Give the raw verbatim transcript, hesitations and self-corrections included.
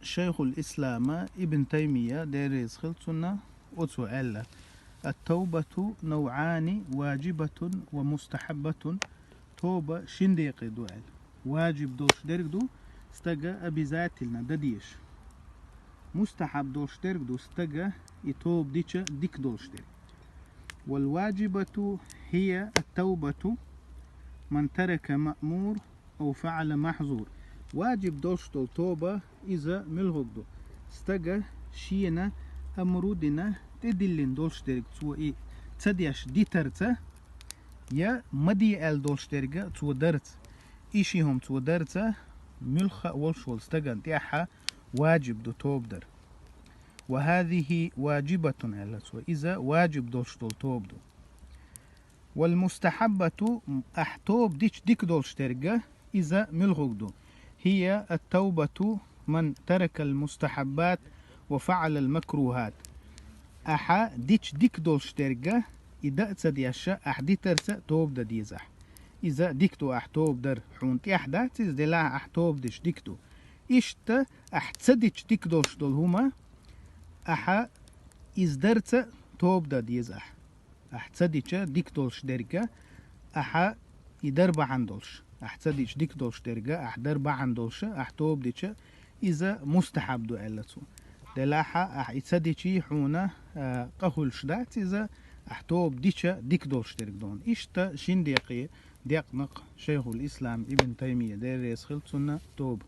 Шайхул Ислама Ибн Таймия, Дела реза хилва цунна, оцо аьлла: التوبة نوعان واجبة ومستحبة. Тоба шин декъе ду аьлла. Важиб долуш дерг ду стага обязательно дан дезаш. Мустахьаб долуш дерг ду стага и тоба дича дика долуш дерг. والواجبة هي التوبة من ترك مأمور أو فعل محظور. Важиб долуш долу тоба иза муьлхарг ду? Стага шена амру дина тӀедиллина долуш дерг цо и ца деш дитарца, я ма де аьлла долуш дерг цо дарца. И ши хӀума цо дарца, муьлхха а волуш волу стагана тӀехь важиб ду тоба дар. وهذه واجبة аьлла цо. Иза важиб долуш долу тоба ду. والمستحبة, ахь тоба дича дика долуш дерг, иза муьлхарг ду? هي التوبة من ترك المستحبات وفعل المكروهات. Ахьа дича дика долуш дерг, и дан а ца деш, ахь дитарца а тоба дан деза ахь. Иза дика ду ахь тоба дар, хьуна тӀехь дац иза, делахь ахь тоба дича дика ду. Иштта ахь ца дича дика долуш долу хӀума, ахьа иза дарца а тоба дан деза ахь. Ахь ца дича дика долуш дерг, ахьа и дар бахьана долуш. Ахь ца дича дика долуш дерг, ахь дар бахьана долуш, ахь тоба дича, иза мустахьаб ду аьлла цо. Делахь ахь и ца дичий хьуна, а, къа хуьлуш дац иза, ахь тоба дича дика долуш дерг ду хьуна. Иштта шин декъе декънакъ Шайхул Ислам Ибн Таймия, Дела реза хилва цунна, тоба.